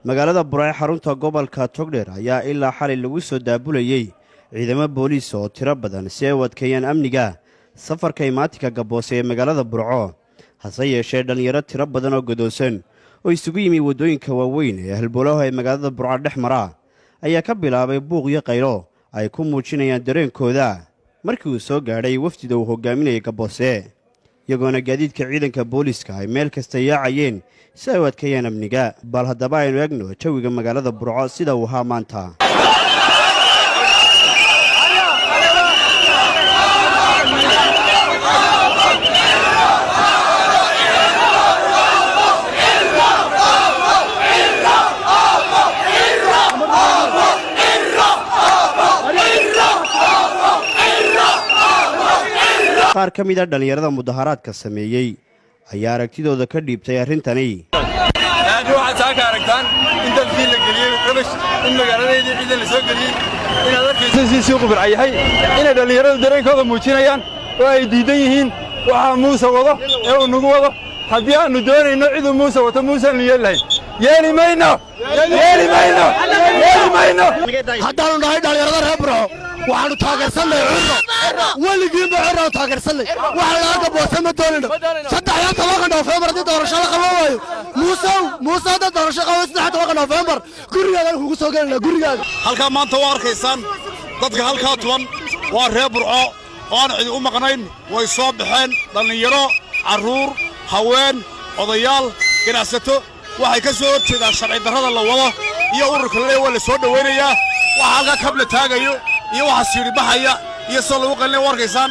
Magaalada Burco ee xarunta gobolka Togdheer ayaa ilaa xalay lagu soo daabulayey ciidamo booliis oo tiro badan si ay u adkeeyaan amniga safarka imaatinka Gaboose ee magaalada Burco. Hase yeeshee, dhallinyaro tiro badan oo godoosan oo isugu yimi waddooyinka waaweyn ee halbowlaha ee magaalada Burco dhex mara ayaa ka bilaabay buuq iyo qaylo ay ku muujinayaan dareenkooda markii uu soo gaadhay wafdida uu hogaaminayay Gaboose, iyagoona gaadiidka ciidanka booliiska ay meel kasta yaacayeen si ay u adkeeyaan amniga. Bal haddaba aynu egno jawiga magaalada Burco sida uu ahaa maanta. Qaar ka mid a dhallinyarada mudaharaadka sameeyey ayaa aragtidooda ka dhiibtay arrintani. Aad waxaad saaka aragtaan in dalkii la geliyey rabash, in magaaladeedii ciidan la soo geliyey, inaad arkaysa si suuqu bircayahay, inay dhallinyaradu dareenkooda muujinayaan oo ay diidan yihiin waxaa Muuse wado ee uu nagu wado. Haddii aannu doonayno ciduu Muuse wato, Muuseannu yeeli lahayn. Yeeli mayno, yeeli mayno, yeeli mayno. Haddaannu nahay dhallinyarada reer Burco, waxaannu taageersannay Cirro. Weligiinba Cirroanu taageersannay. Waxaa laga Gaboose ma doonayno. 13-ka Noofembar haddii doorasho la qaban waayo, Muusew, Muuse, haddaad doorasho qaban 13-ka Noofembar, gurigaagaan kugu soo gelinaa, gurigaaga. Halkaa maanta waa arkaysaan dadka halkaa tuban waa reer Burco oo aan cidi u maqnayn. Way soo baxeen dhallinyaro, carruur, haween, odayaal, ganacsato. Waxay ka soo hor jeedaan sharci darrada la wado iyo ururka laleeya waa la soo dhowaynayaa. Waxa halkaa kabla taagayo iyo waxa siidhi baxaya iyo soo lagu qalinaya waa arkaysaan.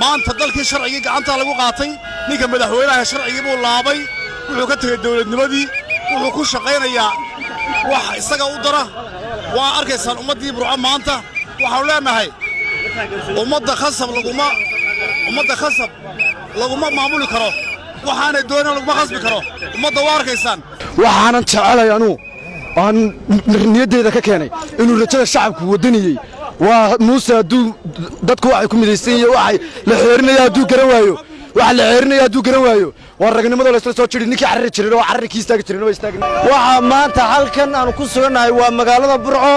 Maanta dalkii sharcigii gacantaa lagu qaatay. Ninka madaxweynaha sharcigii buu laabay, wuxuu ka tegey dawladnimadii, wuxuu ku shaqaynayaa wax isaga u dara. Waa arkaysaan ummaddii Burco maanta. Waxaanu leenahay, ummadda khasab laguma, ummadda khasab laguma maamuli karo. Waxaanay doonan laguma khasbi karo ummadda. Waa arkaysaan. Waxaanan jecelay anuu aan niyaddeeda ka keenay inuu rajada shacabku waddaniyey waa Muuse. Hadduu dadku waxay ku midaysan yihiin, waxay la xeerinaya hadduu garan waayo, waxa la xeerinaya hadduu garan waayo, waa ragnimada laysla soo jiri. Ninkii carari jirin oo carari kii istaagi jirin waa istaagin. Waxaa maanta halkan aanu ku sugannahay waa magaalada Burco.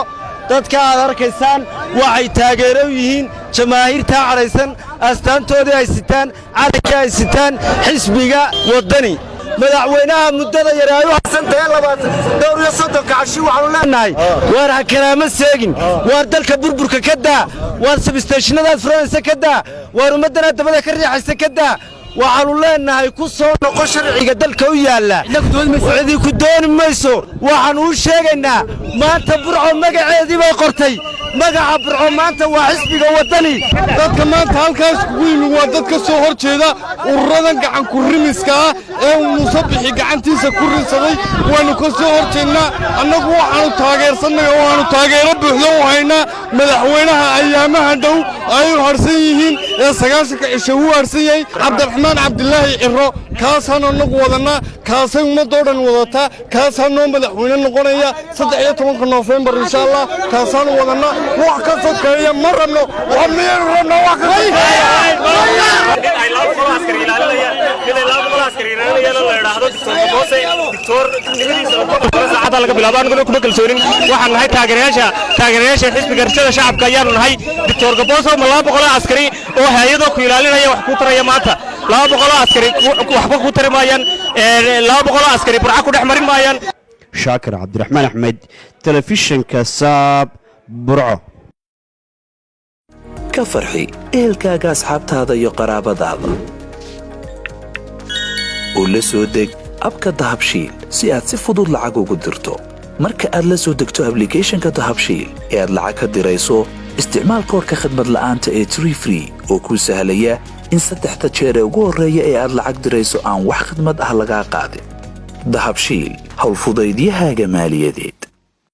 Dadka aad arkaysaan waxay taageero u yihiin jamaahiirtaa cadhaysan, astaantoodii ay sitaan, calankii ay sitaan, xisbiga Waddani. Madaxweynaha muddada yare ay u hasantahay 20 dhowr iyo 30-ka cashi, waxaanu leenahay: waar ha karaamo seegin, waar dalka burburka ka daa, waar substationadaad furanaysa ka daa, waar ummaddana dabada ka riixaysa ka daa. Waxaannu leenahay, ku soo noqo sharciga dalka u yaalla, cidii ku dooni mayso. Waxaannu u sheegaynaa, maanta Burco magaceedii bay qortay. Magaca Burco maanta waa xisbiga Waddani. Dadka maanta halkaas kugu yimi waa dad ka soo hor jeeda ururadan gacan ku rimiska ah ee uu Muuse Bixi gacantiisa ku rinsaday. Waannu ka soo hor jeednaa. Annagu waxaannu taageersannay oo aannu taageero buuxda u haynaa madaxweynaha ayaamaha dhow ay u harsan yihiin ee 90-ka cisho uu harsan yahay, Cabdiraxmaan Cabdilaahi Cirro. Kaasaannu annagu wadannaa, kaasay ummaddoo dhan wadataa, kaasaa noo madaxweyne noqonaya 13-ka Noofembar, insha Allah. Kaasaannu wadannaa, wax ka sokeeya ma rabno. Wax miyaynu rabnaa wax ka Mid ay 200 askari ilaalinayaan, mid ay 200 askari ilaalinayaan oo la idhaahdo Doctor Gaboose, doctor nimadiisa uu ka qoro saacadda laga bilaabo, aniguna kuma kalsoonin. Waxaan nahay taageerayaasha xisbiga Rajada Shacabka ayaanu nahay. Doctor Gaboose, ma 200 askari oo hay'adoo ku ilaalinaya wax kuu taraya maanta? 200 askari waxba ku tari maayaan. 200 askari Burca ku dhex marin maayaan. Shaakir Cabdiraxmaan Axmed, telefishinka Saab, Burco. Ka farxi ehelkaaga, asxaabtaada iyo qaraabadaada oo la soo deg app-ka Dahabshiil si aad si fudud lacag ugu dirto. Marka aad la soo degto applicationka Dahabshiil ee aad lacag ka dirayso, isticmaal koodhka khadmad la'aanta ee tree free oo kuu sahlaya in saddexda jeer ee ugu horreeya ee aad lacag dirayso aan wax khidmad ah lagaa qaadin. Dahabshiil, howlfudaydiyahaaga maaliyadeed.